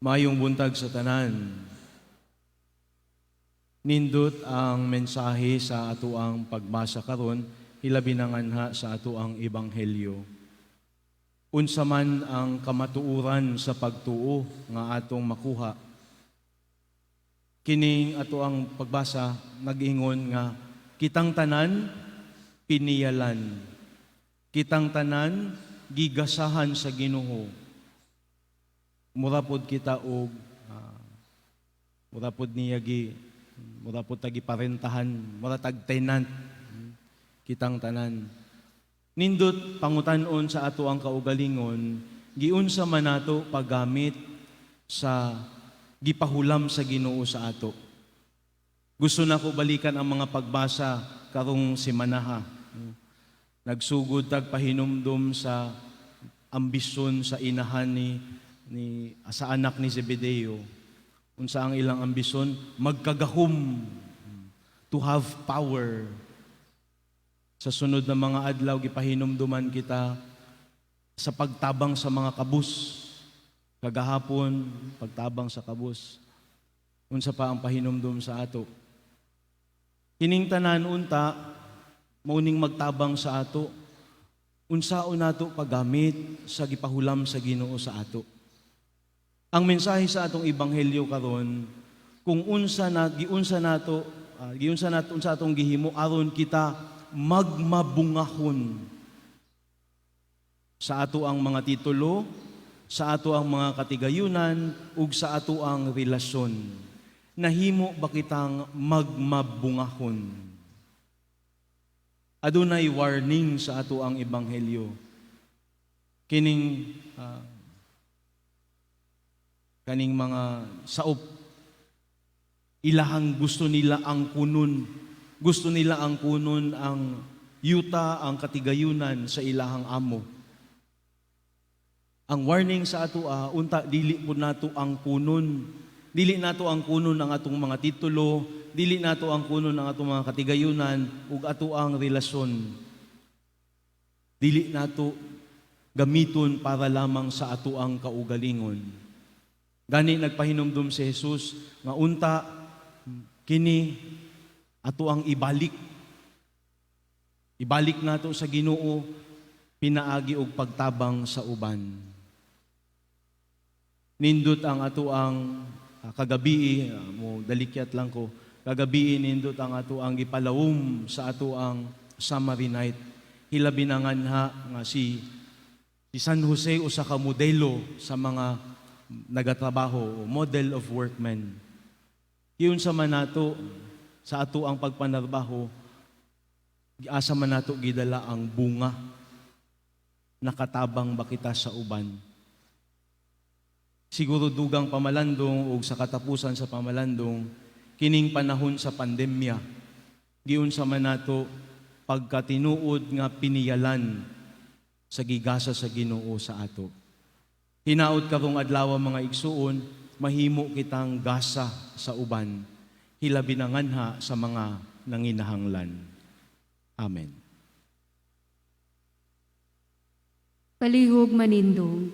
Maayong buntag sa tanan. Nindot ang mensahe sa atoang pagbasa karon, hilabi na nganha sa atoang ebanghelyo. Unsa man ang kamatuoran sa pagtuo nga atong makuha? Kining atoang pagbasa nag-ingon nga kitang tanan piniyalan. Kitang tanan gigasahan sa Ginoo. Mura pod kita og mura pod niya gi mura pod ta giparentahan, mura tag tenant kitang tanan. Nindot pangutan-on sa ato ang kaugalingon, giunsa man nato paggamit sa gipahulam sa Ginoo sa ato. Gusto nako balikan ang mga pagbasa karong semanaha. Nagsugod tag pahinumdum sa ambisyon sa inahan ni sa anak ni Zebedeo. Unsa ang ilang ambisyon? Magkagahom, to have power. Sa sunod na mga adlaw, gipahinumduman kita sa pagtabang sa mga kabus. Kagahapon, pagtabang sa kabus. Unsa pa ang pahinumdum sa ato? Kining tanan unta mao ning magtabang sa ato. Unsaon nato paggamit sa gipahulam sa Ginoo sa ato? Ang mensahe sa atong ebanghelyo karon, kung unsa na giunsa nato giunsa nato, unsa atong gihimo aron kita magmabungahon sa ato ang mga titulo, sa ato ang mga katigayunan ug sa ato ang relasyon. Nahimo ba kitang magmabungahon? Adunay warning sa ato ang ebanghelyo. Kining kaning mga saop, ilahang gusto nila ang kunon. Gusto nila ang kunon ang yuta, ang katigayunan sa ilahang amo. Ang warning sa ato, unta dili po nato ang kunon. Dili nato ang kunon ang atong mga titulo, dili nato ang kunon ang atong mga katigayunan ug ato ang relasyon. Dili nato gamiton para lamang sa ato ang kaugalingon. Gani nagpahinumdum si Jesus nga unta kini ato ang ibalik. Ibalik nato sa Ginoo pinaagi og pagtabang sa uban. Nindot ang ato ang kagabii, mo dalikyat lang ko. Kagabii, nindot ang ato ang gipalawom sa ato ang Summary Night. Hilabi na nganha nga si San Jose usa ka modelo sa mga nagatrabaho, o model of workmen. Giunsa man nato sa ato ang pagpanarbaho, asa man nato gidala ang bunga? Nakatabang ba kita sa uban? Siguro dugang pamalandong ug sa katapusan sa pamalandong, kining panahon sa pandemya, giunsa man nato pagkatinuod nga piniyalan sa gigasa sa Ginoo sa ato? Hinaot karong adlaw, mga igsuon, mahimo kitang gasa sa uban, hilabi na nganha sa mga nanginahanglan. Amen. Palihog manindog.